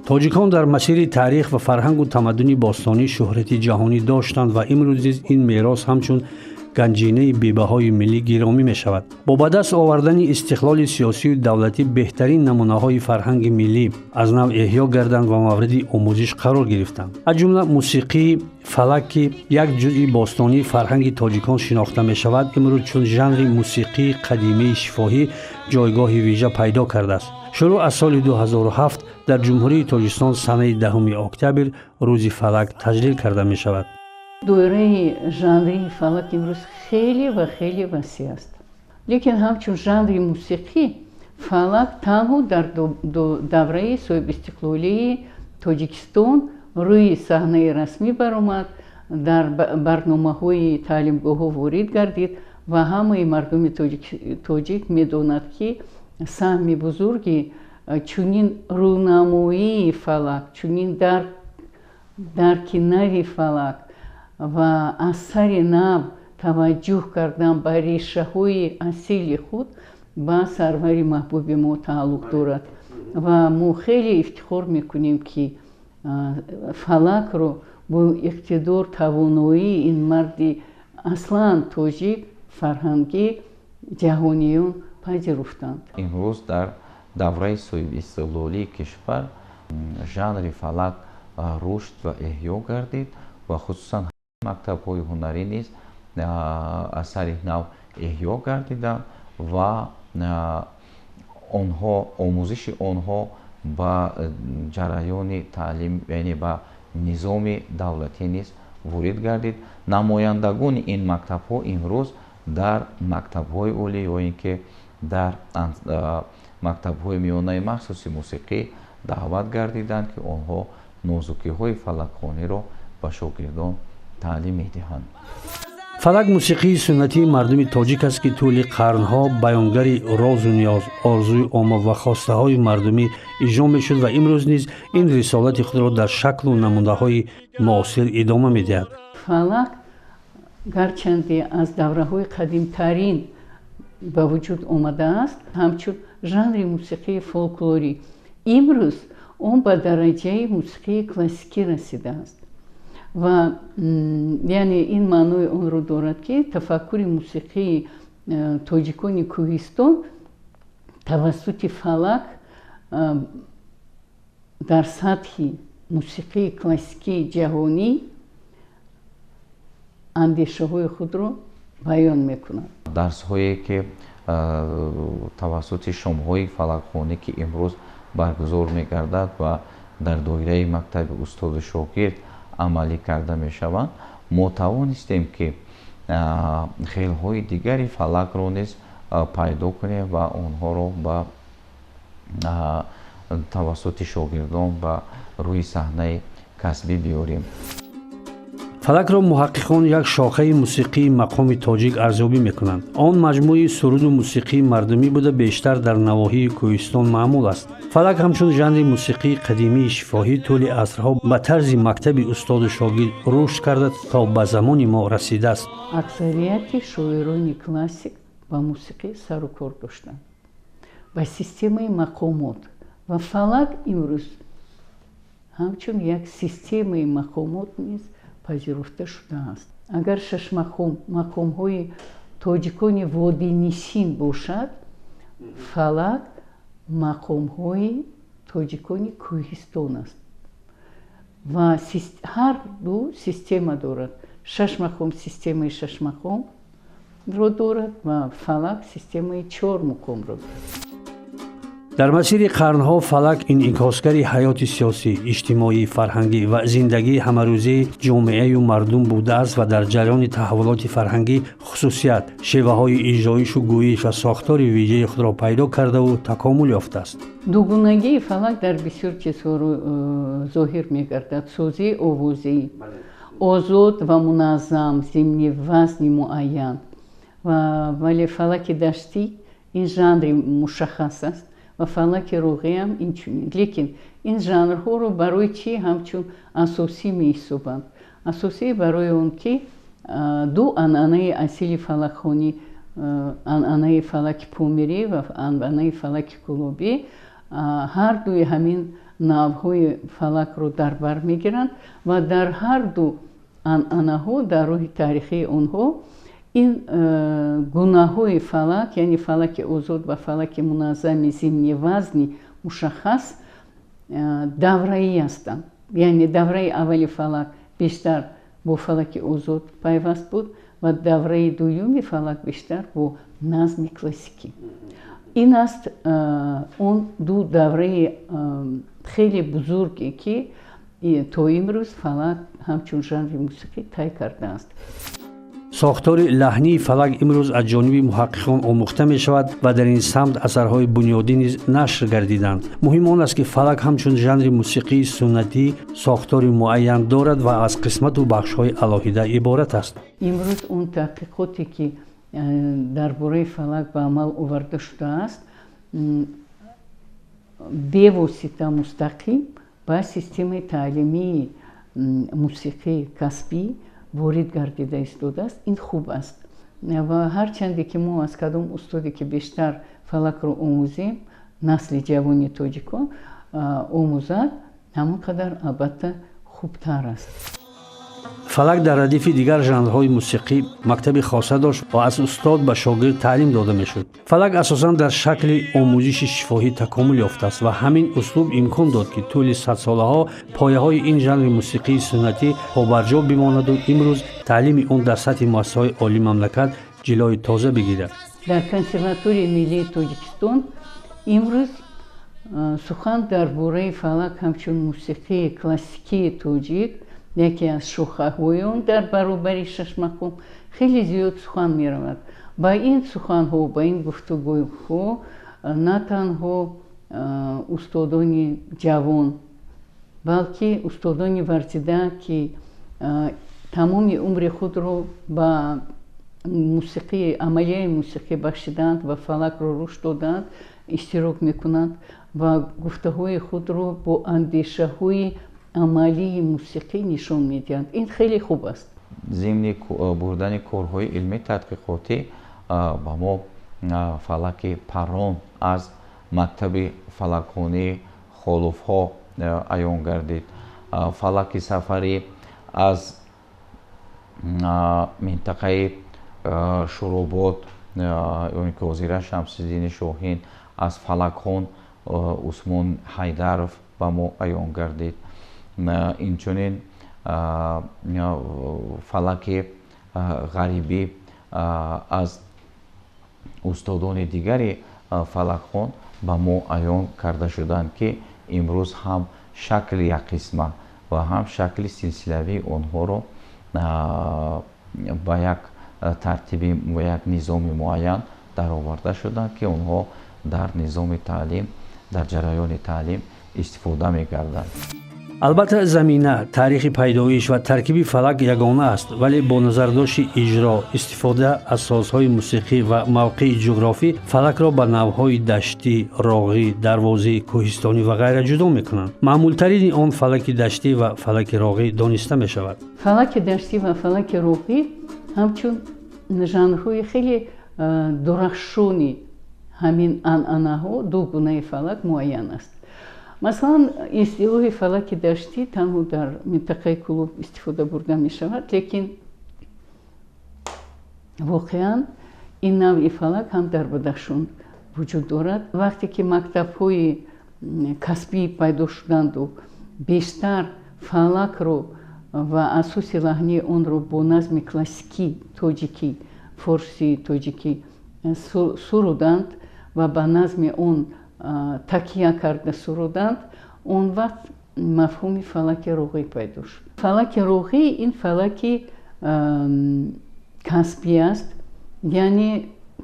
Тоҷикон дар масири таърих ва фарҳангу тамаддуни бостонӣ шӯҳрати ҷаҳонӣ доштанд ва имрӯз низ ин мерос ҳамчун ганҷинаи бебаҳои миллӣ гиромӣ мешавад. Бо ба даст овардани истиқлоли сиёсию давлатӣ беҳтарин намунаҳои фарҳанги миллӣ аз нав эҳё гарданд ва мавриди омӯзиш қарор гирифтанд. Аз ҷумла мусиқии фалак, ки як ҷузъи бостонии фарҳанги тоҷикон шинохта мешавад, имрӯз чун жанри мусиқии қадимии шифоҳӣ ҷойгоҳи вижа пайдо кардааст. Шурӯъ аз соли 2007 дар Ҷумҳурии Тоҷикистон санаи 10 октябр Рӯзи фалак таҷлил карда мешавад. Доираи жанрии фалак имрӯз хеле ва хеле васеъ аст, лекин ҳамчун жанри мусиқӣ фалак танҳо дар давраи соҳибистиқлолии Тоҷикистон рӯи саҳнаи расмӣ баромад, дар барномаҳои таълимгоҳҳо ворид гардид ва ҳамаи мардуми тоҷик медонад, ки саҳми бузурги чунин рӯнамоии фалак, чунин дарки нави фалак ва аз сари нав таваҷҷӯҳ кардан ба решаҳои асили худ ба сарвари маҳбуби мо тааллуқ дорад. Ва мо хеле ифтихор мекунем, ки фалакро бо иқтидор, тавоноии ин марди аслан тоҷик фарҳангӣ ҷаҳониён пазируфтанд. Имрӯз дар давраи соҳибистиқлолии кишвар жанри фалак рушд ва эҳё гардид ва хусусан мактабҳои ҳунарӣ низ аз сари нав эҳё гардиданд ва онҳо, омӯзиши онҳо ба ҷараёни таълим, яъне ба низоми давлатӣ низ ворид гардид. Намояндагони ин мактабҳо имрӯз дар мактабҳои олӣ ё ин ки дар мактабҳои миёнаи махсуси мусиқӣ даъват гардиданд, ки онҳо нозукиҳои фалакхониро ба шогирдон таълим медиҳанд. Фалак мусиқии суннатии мардуми тоҷик аст, ки тӯли қарнҳо баёнгари розу ниёз, орзуи омол ва хостаҳои мардумӣ иҷро мешуд ва имрӯз низ ин рисолати худро дар шаклу намунаҳои муосир идома медиҳад. Фалак гарчанде аз давраҳои қадимтарин ба вуҷуд омадааст, ҳамчун жанри мусиқии фолклорӣ, имрӯз он ба дараҷаи мусиқии классикӣ расидааст ва яъне ин маънои онро дорад, ки тафаккури мусиқии тоҷикони кӯҳистон тавассути фалак дар сатҳи мусиқии классикии ҷаҳонӣ андешаҳои худро баён мекунад. Дарсҳое, ки тавассути шомҳои фалакхонӣ, ки имрӯз баргузор мегардад ва дар доираи мактаби устоду шогирд амалӣ карда мешаванд, мо тавонистем, ки хелҳои дигари фалакро низ пайдо кунем ва онҳоро ба тавассути шогирдон ба рӯи саҳнаи касбӣ биёрем. Фалакро муҳаққиқон як шохаи мусиқии мақоми тоҷик арзёбӣ мекунанд. Он маҷмӯи суруду мусиқии мардумӣ буда, бештар дар навоҳии кӯҳистон маъмул аст. Фалак ҳамчун жанри мусиқии қадимии шифоҳӣ тӯли асрҳо ба тарзи мактаби устоду шогирд рушд карда, то ба замони мо расидааст. Аксарияти шоирони классик ба мусиқӣ сару кор доштанд, ба системаи мақомот, ва фалак имрӯз ҳамчун як системаи мақомот низ пазируфта шудааст. Агар шашмақом мақомҳои тоҷикони водинишин бошад, фалак мақомҳои тоҷикони кӯҳистон аст ва ҳар ду система дорад. Шашмақом системаи шашмақомро дорад ва фалак системаи чор муқомро дорад. Дар масири қарнҳо фалак инъикосгари ҳаёти сиёсӣ, иҷтимоӣ, фарҳангӣ ва зиндагии ҳамарӯзаи ҷомеаю мардум будааст ва дар ҷараёни таҳаввулоти фарҳангӣ хусусият, шеваҳои иҷроишу гӯиш ва сохтори вижаи худро пайдо кардаву такомул ёфтааст. Дугунагии фалак дар бисёр чизҳо зоҳир мегардад. Созии овозӣ озод ва муназзам зимни вазни муайян, вале фалаки даштӣ ин жанри мушаххас аст ва фалаки роғиам инчунин. Лекин ин жанрҳоро барои чӣ ҳамчун асосӣ меҳисобанд? Асосӣ барои он, ки ду анъанаи асили фалакхонӣ, анъанаи фалаки помирӣ ва анъанаи фалаки кӯлобӣ, ҳар дуи ҳамин навъҳои фалакро дар бар мегиранд ва дар ҳар ду анъанаҳо дар роҳи таърихии онҳо ин гунаҳои фалак, яъне фалаки озод ва фалаки муназзами зимни вазни мушаххас давраӣ ҳастанд. Яъне давраи аввали фалак бештар бо фалаки озод пайваст буд ва давраи дуюми фалак бештар бо назми классикӣ. Ин аст он ду давраи хеле бузурге, ки то имрӯз фалак ҳамчун жанри мусиқӣ тай кардааст. Сохтори лаҳнии фалак имрӯз аз ҷониби муҳаққиқон омӯхта мешавад ва дар ин самт асарҳои бунёдӣ низ нашр гардиданд. Муҳим он аст, ки фалак ҳамчун жанри мусиқии суннатӣ сохтори муайян дорад ва аз қисмату бахшҳои алоҳида иборат аст. Имрӯз он таҳқиқоте, ки дар бораи фалак ба амал оварда шудааст, бевосита мустақим ба системаи таълимии мусиқии касбӣ ворид гардида истодааст. Ин хуб аст ва ҳарчанде ки мо аз кадом устоде ки бештар фалакро омӯзем, насли ҷавони тоҷикон омӯзад, ҳамон қадар албатта хубтар аст. Фалак дар радифи дигар жанрҳои мусиқӣ мактаби хоса дошт ва аз устод ба шогирд таълим дода мешуд. Фалак асосан дар шакли омӯзиши шифоҳӣ такомул ёфтааст ва ҳамин услуб имкон дод, ки тӯли садсолаҳо пояҳои ин жанри мусиқии суннатӣ побарҷо бимонаду имрӯз таълими он дар сатҳи муассисаҳои олии мамлакат ҷилои тоза бигирад. Дар Консерваторияи миллии Тоҷикистон имрӯз сухан дар бораи фалак ҳамчун мусиқии классикии тоҷик, яке аз шохаҳои он дар баробари шашмақом, хеле зиёд сухан меравад. Ба ин суханҳо, ба ин гуфтугӯҳо на танҳо устодони ҷавон, балки устодони варзида, ки тамоми умри худро ба мусиқӣ, амалияи мусиқӣ бахшидаанд ва фалакро рушд додаанд, иштирок мекунанд ва гуфтаҳои худро бо андешаҳои амалии мусиқӣ нишон медиҳанд. Ин хеле хуб аст. Зимни бурдани корҳои илмии тадқиқотӣ ба мо фалаки паррон аз мактаби фалакхонии холуфҳо аён гардид, фалаки сафарӣ аз минтақаи Шуробод, ё ки ҳозира Шамсиддини Шоҳин, аз фалакхон Усмон Ҳайдаров ба мо аён гардид. Инчунин фалаки ғарибӣ аз устодони дигари фалакхон ба мо аён карда шуданд, ки имрӯз ҳам шакли якқисма ва ҳам шакли силсилавии онҳоро ба як тартиби, ба як низоми муайян дароварда шуданд, ки онҳо дар низоми таълим, дар ҷараёни таълим истифода мекарданд. Албатта, замина, таърихи пайдоиш ва таркиби фалак ягона аст, вале бо назардошти иҷро, истифода аз созҳои мусиқӣ ва мавқеи ҷуғрофӣ фалакро ба навъҳои даштӣ, роғӣ, дарвозӣ, кӯҳистонӣ ва ғайра ҷудо мекунанд. Маъмултарини он фалаки даштӣ ва фалаки роғӣ дониста мешавад. Фалаки даштӣ ва фалаки роғӣ ҳамчун жанрҳои хеле дурахшони ҳамин анъанаҳо ду гунаи фалак муайян аст. Масалан, истилоҳи фалаки даштӣ танҳо дар минтақаи Кӯлоб истифода бурда мешавад, лекин воқеан ин навъи фалак ҳам дар Бадахшон вуҷуд дорад. Вақте ки мактабҳои касбӣ пайдо шуданду бештар фалакро ва асоси лаҳнии онро бо назми классикӣ тоҷикӣ, форсии тоҷикӣ суруданд ва ба назми он такя карда суруданд, он вақт мафҳуми фалаки роғӣ пайдо шуд. Фалаки роғӣ ин фалаки касбӣ аст, яъне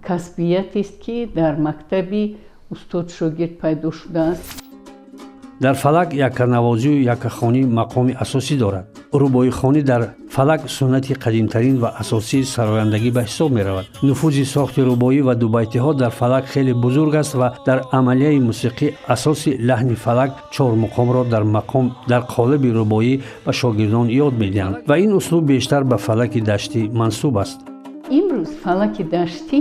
касбиятест, ки дар мактаби устод-шогирд пайдо шудааст. Дар фалак якканавозию яккахонӣ мақоми асосӣ дорад. Рубоихонӣ дар фалак суннати қадимтарин ва асосии сарояндагӣ ба ҳисоб меравад. Нуфузи сохти рубоӣ ва дубайтиҳо дар фалак хеле бузург аст ва дар амалияи мусиқӣ асоси лаҳни фалак чормуқомро дар мақом дар қолаби рубоӣ ба шогирдон ёд медиҳанд ва ин услуб бештар ба фалаки даштӣ мансуб аст. Имрӯз фалаки даштӣ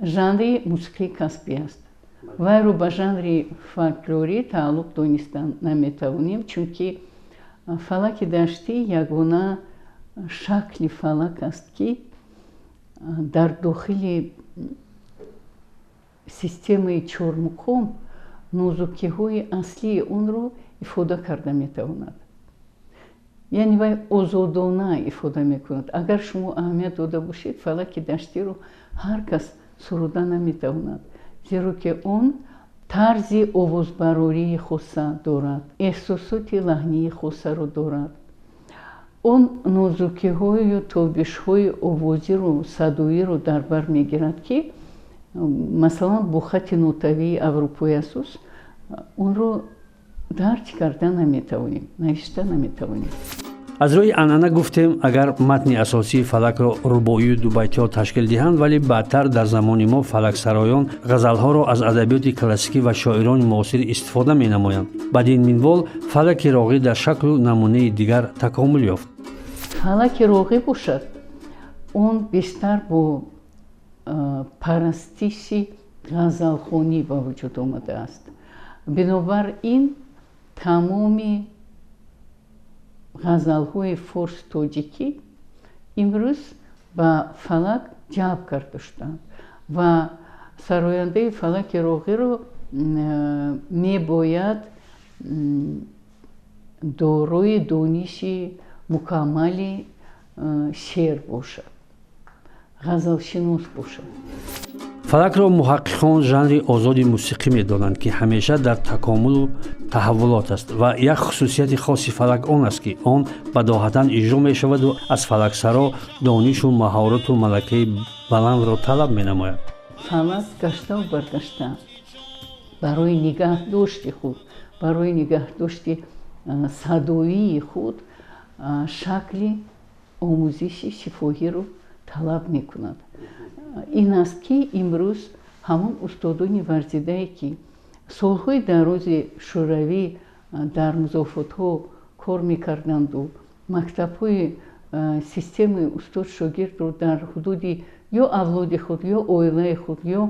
жанри мусиқии касбӣ аст. Вайро ба жанри фольклорӣ тааллуқ донистан наметавонем, чунки фалаки даштӣ ягона шакли фалак аст, ки дар дохили системаи чормуқом нозукиҳои аслии онро ифода карда метавонад. Яъне вай озодона ифода мекунад. Агар шумо аҳамият дода бошед, фалаки даштиро ҳар кас суруда наметавонад, зеро ки он тарзи овозбарории хоса дорад, эҳсосоти лаҳнии хосаро дорад. Он нозукиҳою тобишҳои овозиро, садоиро дар бар мегирад, ки масалан бо хати нотавии аврупои асос онро дарҷ карда наметавонем, навишта наметавонем. Аз рӯи анъана гуфтем, агар матни асосии фалакро рубоию дубайтиҳо ташкил диҳанд, вале баъдтар дар замони мо фалаксароён ғазалҳоро аз адабиёти классикӣ ва шоирони муосир истифода менамоянд. Бадин минвол фалаки роғӣ дар шаклу намунаи дигар такомул ёфт. Фалаки роғӣ бошад, он бештар бо парастиши ғазалхонӣ ба вуҷуд омадааст. Бинобар ин тамоми ғазалҳои форс тоҷикӣ имрӯз ба фалак ҷалб карда шуданд ва сарояндаи фалаки роғиро мебояд дорои дониши мукаммали шеър бошад, ғазалшинос бошад. Фалакро муҳаққиқон жанри озоди мусиқӣ медонанд, ки ҳамеша дар такомулу таҳаввулот аст ва як хусусияти хоси фалак он аст, ки он бадоҳатан иҷро мешаваду аз фалаксаро донишу маҳорату малакаи баландро талаб менамояд. Фалак гаштаву баргашта барои нигаҳдошти худ, барои нигаҳдошти садоии худ шакли омӯзиши шифоҳиро талаб мекунад. Ин аст, ки имрӯз ҳамон устодони варзидае, ки солҳои дарози шӯравӣ дар музофотҳо кор мекарданду мактабҳои системаи устод-шогирдро дар ҳудуди ё авлоди худ, ё оилаи худ, ё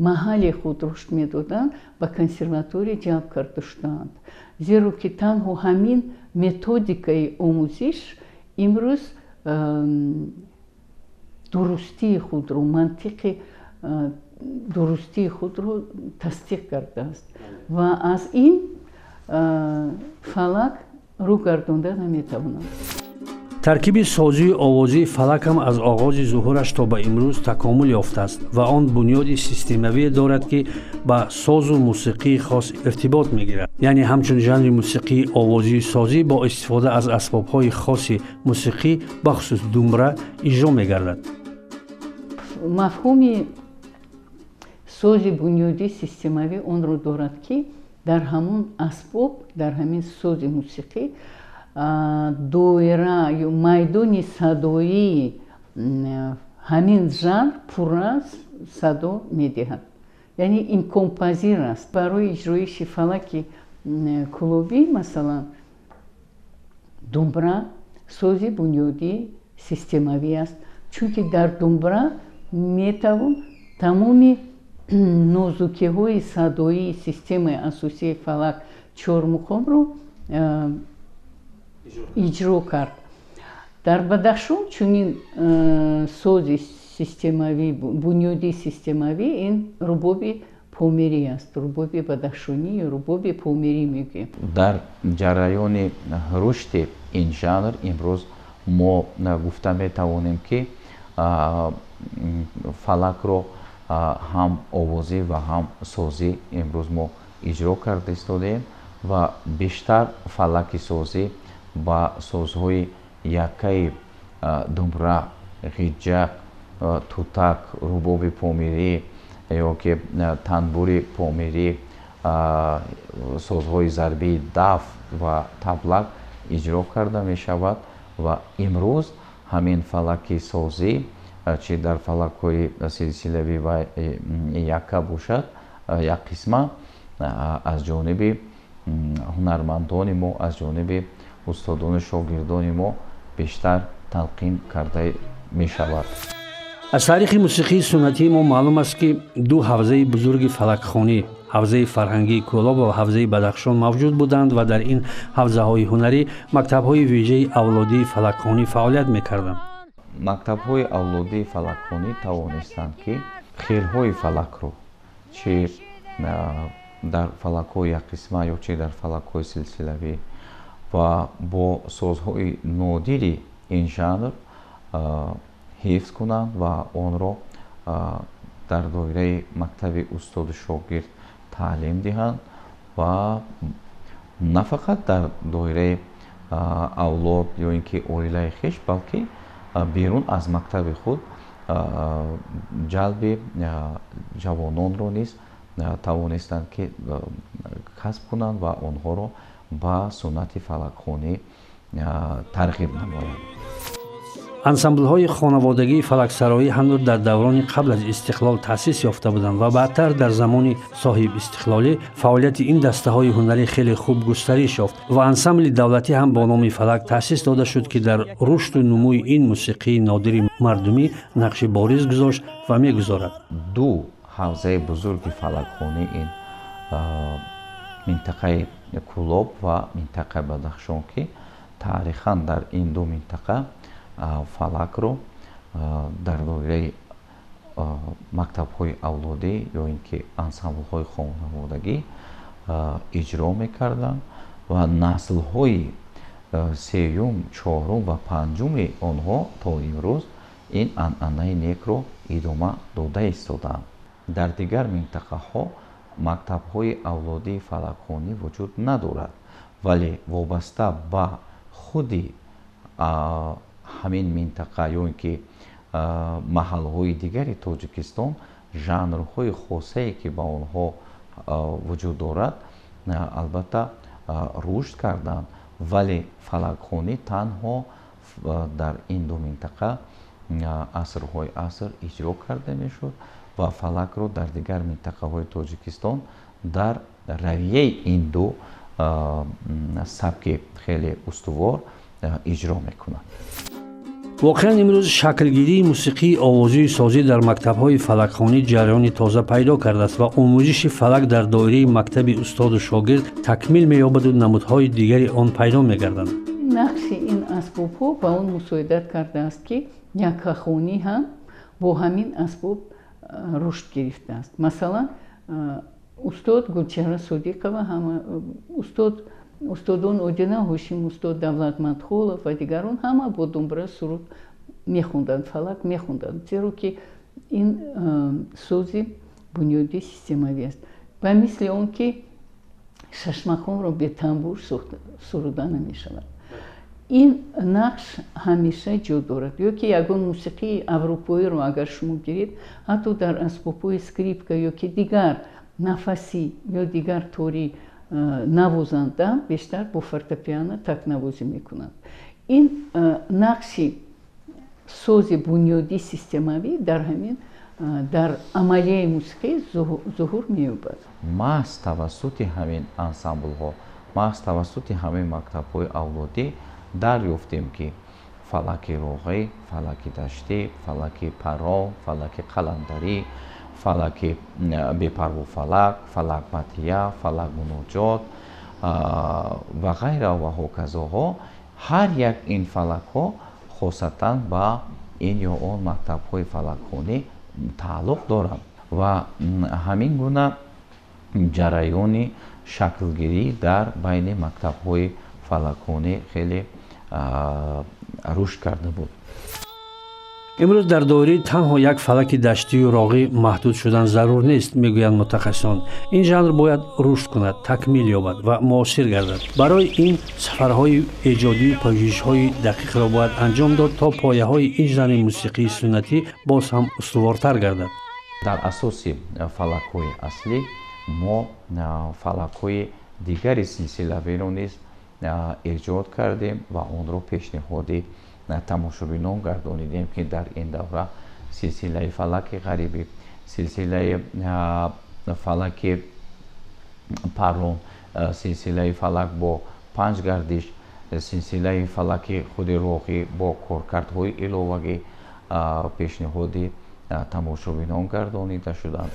маҳалли худ рушд медоданд, ба консерватория ҷалб карда шудаанд, зеро ки танҳо ҳамин методикаи омӯзиш имрӯз дурустии худро, мантиқи дурустии худро тасдиқ кардааст ва аз ин фалак рӯ гардонда наметавонад. Таркиби созию овозии фалак ҳам аз оғози зуҳураш то ба имрӯз такомул ёфтааст ва он бунёди системавие дорад, ки ба созу мусиқии хос иртибот мегирад. Яъне ҳамчун жанри мусиқии овозию созӣ бо истифода аз асбобҳои хоси мусиқӣ, бахусус думбра, иҷро мегардад. Мафҳуми сози бунёдӣ системавӣ онро дорад, ки дар ҳамон асбоб, дар ҳамин сози мусиқӣ доира ё майдони садоии ҳамин жанр пурра садо медиҳад, яъне имконпазир аст. Барои иҷроиши фалаки кулобӣ, масалан, думбра сози бунёдии системавӣ аст, чунки дар думбра метавон тамоми нозукиҳои садоии системаи асосии фалак чормуқомро иҷро кард. Дар Бадахшон чунин сози системавӣ, бунёдии системавӣ ин рубоби помирӣ аст, рубоби бадахшонӣ ё рубоби помирӣ мегӯем. Дар ҷараёни рушди ин жанр имрӯз мо гуфта метавонем, ки фалакро ҳам овозӣ ва ҳам созӣ имрӯз мо иҷро карда истодаем ва бештар фалаки созӣ ба созҳои яккаи думбра, ғиҷҷак, тутак, рубоби помирӣ ё ки танбури помирӣ, созҳои зарбии даф ва таблак иҷро карда мешавад. Ва имрӯз ҳамин фалаки созӣ, чи дар фалакҳои силсилавӣ ва якка бошад, як қисма аз ҷониби ҳунармандони мо, аз ҷониби устодону шогирдони мо бештар талқин карда мешавад. Аз таърихи мусиқии суннатии мо маълум аст, ки ду ҳавзаи бузурги фалакхонӣ, ҳавзаи фарҳангии Кӯлоб ва ҳавзаи Бадахшон мавҷуд буданд ва дар ин ҳавзаҳои ҳунарӣ мактабҳои вижаи авлодии фалакхонӣ фаъолият мекарданд. Мактабҳои авлодии фалакхонӣ тавонистанд, ки хелҳои фалакро, чи дар фалакҳои якқисма ё чи дар фалакҳои силсилавӣ ва бо созҳои нодири ин жанр ҳифз кунанд ва онро дар доираи мактаби устоду шогирд таълим диҳанд ва на фақат дар доираи авлод ё ин ки оилаи хеш, балки берун аз мактаби худ ҷалби ҷавононро низ тавонистанд, ки касб кунанд ва онҳоро ба суннати фалакхонӣ тарғиб намоянд. Ансамблҳои хонаводагии фалаксароӣ ҳанӯз дар даврони қабл аз истиқлол таъсис ёфта буданд ва баъдтар, дар замони соҳибистиқлолӣ, фаъолияти ин дастаҳои ҳунарӣ хеле хуб густариш ёфт ва ансамбли давлатӣ ҳам бо номи «Фалак» таъсис дода шуд, ки дар рушду нумӯи ин мусиқии нодири мардумӣ нақши бориз гузошт ва мегузорад. Ду ҳавзаи бузурги фалакхонӣ ин минтақаи Кӯлоб ва минтақаи Бадахшон, ки таърихан дар ин ду минтақа фалакро дар доираи мактабҳои авлодӣ ё ин ки ансамблҳои хонаводагӣ иҷро мекарданд ва наслҳои сеюм, чорум ва панҷуми онҳо то имрӯз ин анъанаи некро идома дода истодаанд. Дар дигар минтақаҳо мактабҳои авлодии фалакхонӣ вуҷуд надорад, вале вобаста ба худи ҳамин минтақа ё ин ки маҳалҳои дигари Тоҷикистон жанрҳои хосае, ки ба онҳо вуҷуд дорад, албатта, рушд карданд, вале фалакхонӣ танҳо дар ин ду минтақа асрҳои аср иҷро карда мешуд ва фалакро дар дигар минтақаҳои Тоҷикистон дар равияи ин ду сабки хеле устувор иҷро мекунанд. Воқеан, имрӯз шаклгирии мусиқии овозию созӣ дар мактабҳои фалакхонӣ ҷараёни тоза пайдо кардааст ва омӯзиши фалак дар доираи мактаби устоду шогирд такмил меёбаду намудҳои дигари он пайдо мегарданд. Нақши ин асбобҳо ба он мусоидат кардааст, ки яккахонӣ ҳам бо ҳамин асбоб рушд гирифтааст. Масалан, устод Гулчеҳра Содиқова, ҳама устод, устодон Одина Ҳошим, устод Давлат Мадхолов ва дигарон ҳама бо думбра суруд мехонданд, фалак мехонданд, зеро ки ин сози бунёдии системавӣ аст. Ба мисли он ки шашмақомро бе тамбур суруда намешавад, ин нақш ҳамеша ҷо дорад. Ё ки ягон мусиқии аврупоиро агар шумо гиред, ҳатто дар асбобҳои скрипка ё ки дигар нафасӣ ё дигар торӣ навозанда бештар бо фортепиано такнавозӣ мекунанд. Ин нақши сози бунёдии системавӣ дар ҳамин дар амалияи мусиқӣ зуҳур меёбад. Маҳз тавассути ҳамин ансамблҳо, маҳз тавассути ҳамин мактабҳои авлодӣ дарёфтем, ки фалаки роғӣ, фалаки даштӣ, фалаки парон, фалаки қаландарӣ, фалаки бепарво, фалак, фалак мадҳия, фалак муноҷот ва ғайра ва ҳоказоҳо. Ҳар як ин фалакҳо хосатан ба ин ё он мактабҳои фалакхонӣ тааллуқ доранд ва ҳамин гуна ҷараёни шаклгирӣ дар байни мактабҳои фалакхонӣ хеле рушд карда буд. Имрӯз дар доираи танҳо як фалаки даштию роғӣ маҳдуд шудан зарур нест, мегӯянд мутахассисон. Ин жанр бояд рушд кунад, такмил ёбад ва муосир гардад. Барои ин сафарҳои эҷодию пажӯҳишҳои дақиқро бояд анҷом дод, то пояҳои ин жанри мусиқии суннатӣ боз ҳам устувортар гардад. Дар асоси фалакҳои аслӣ мо фалакҳои дигари силсилавиро низ эҷод кардем ва онро пешниҳоди тамошобинон гардонидем, ки дар ин давра силсилаи фалаки ғарибӣ, силсилаи фалаки парон, силсилаи фалак бо панҷ гардиш, силсилаи фалаки худи роғӣ бо коркардҳои иловагӣ. пешниҳоди тамошобинон гардонида шуданд.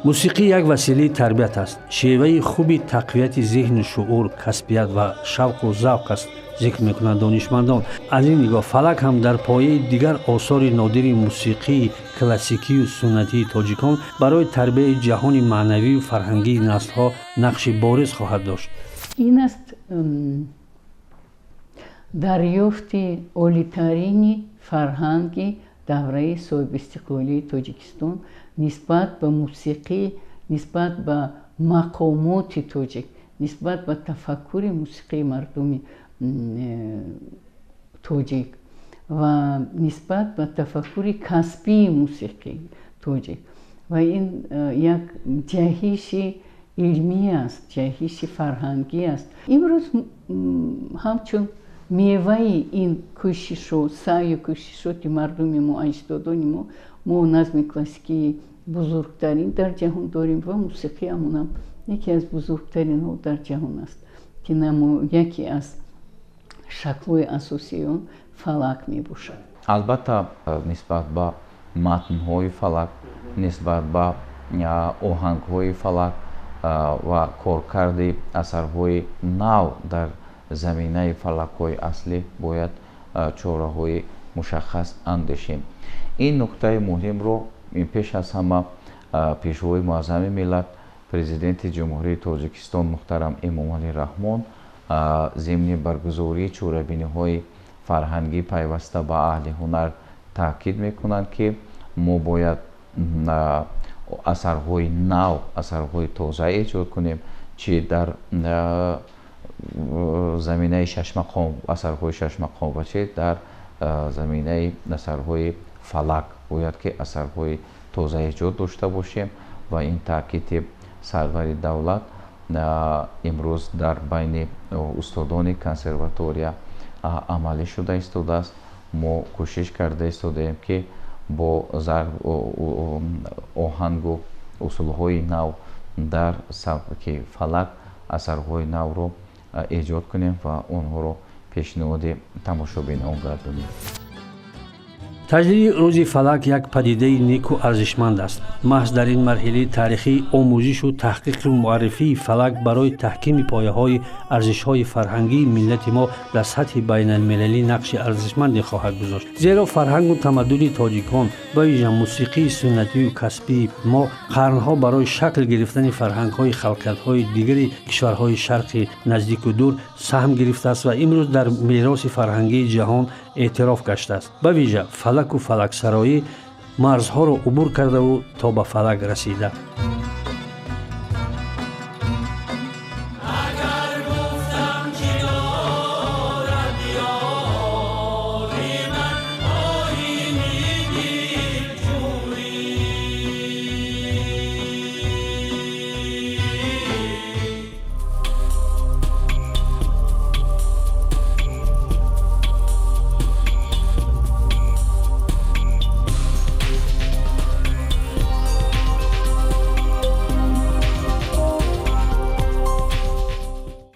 Мусиқӣ як василаи тарбият аст, шеваи хуби тақвияти зеҳну шуур, касбият ва шавқу завқ аст, зикр мекунанд донишмандон. Аз ин нигоҳ фалак ҳам дар пояи дигар осори нодири мусиқии классикию суннатии тоҷикон барои тарбияи ҷаҳони маънавию фарҳангии наслҳо нақши бориз хоҳад дошт. Ин аст дарёфти олитарини фарҳанги давраи соҳибистиқлолии Тоҷикистон нисбат ба мусиқӣ, нисбат ба мақомоти тоҷик, нисбат ба тафаккури мусиқии мардуми тоҷик ва нисбат ба тафаккури касбии мусиқии тоҷик. Ва ин як ҷаҳиши илмӣ аст, ҷаҳиши фарҳангӣ аст. Имрӯз ҳамчун меваи ин кӯшишу саъю кӯшишоти мардуми мо, аҷдодони мо, мо назми классикии бузургтарин дар ҷаҳон дорем ва мусиқиамонам яке аз бузургтаринҳо дар ҷаҳон аст, ки яке аз шаклҳои асосии он фалак мебошад. Албатта, нисбат ба матнҳои фалак, нисбат ба оҳангҳои фалак ва коркарди асарҳои нав дар заминаи фалакҳои аслӣ бояд чораҳои мушаххас андешем. Ин нуктаи муҳимро пеш аз ҳама Пешвои муаззами миллат, Президенти Ҷумҳурии Тоҷикистон муҳтарам Эмомалӣ Раҳмон зимни баргузории чорабиниҳои фарҳангӣ пайваста ба аҳли ҳунар таъкид мекунанд, ки мо бояд асарҳои нав, асарҳои тоза эҷод кунем, чи дар заминаи шашмақом, асарҳои шашмақом, ва чи дар заминаи асарҳои фалак бояд ки асарҳои тоза эҷод дошта бошем. Ва ин таъкиди сарвари давлат имрӯз дар байни устодони консерватория амалӣ шуда истодааст. Мо кӯшиш карда истодаем, ки бо оҳангу усулҳои нав дар сабки фалак асарҳои навро эҷод кунем ва онҳоро пешниҳоди тамошобинон гардонем. Таҷлили рӯзи фалак як падидаи неку арзишманд аст. Маҳз дар ин марҳилаи таърихӣ омӯзишу таҳқиқу муаррифии фалак барои таҳкими пояҳои арзишҳои фарҳангии миллати мо дар сатҳи байналмилалӣ нақши арзишманде хоҳад гузошт, зеро фарҳангу тамаддуни тоҷикон, ба вижа мусиқии суннатию касбии мо, қарнҳо барои шакл гирифтани фарҳангҳои халқиятҳои дигари кишварҳои шарқи наздику дур саҳм гирифтааст ва имрӯз дар мероси фарҳангии ҷаҳон эътироф гаштааст. Ба вижа фалаку фалаксароӣ марзҳоро убур кардаву то ба фалак расида.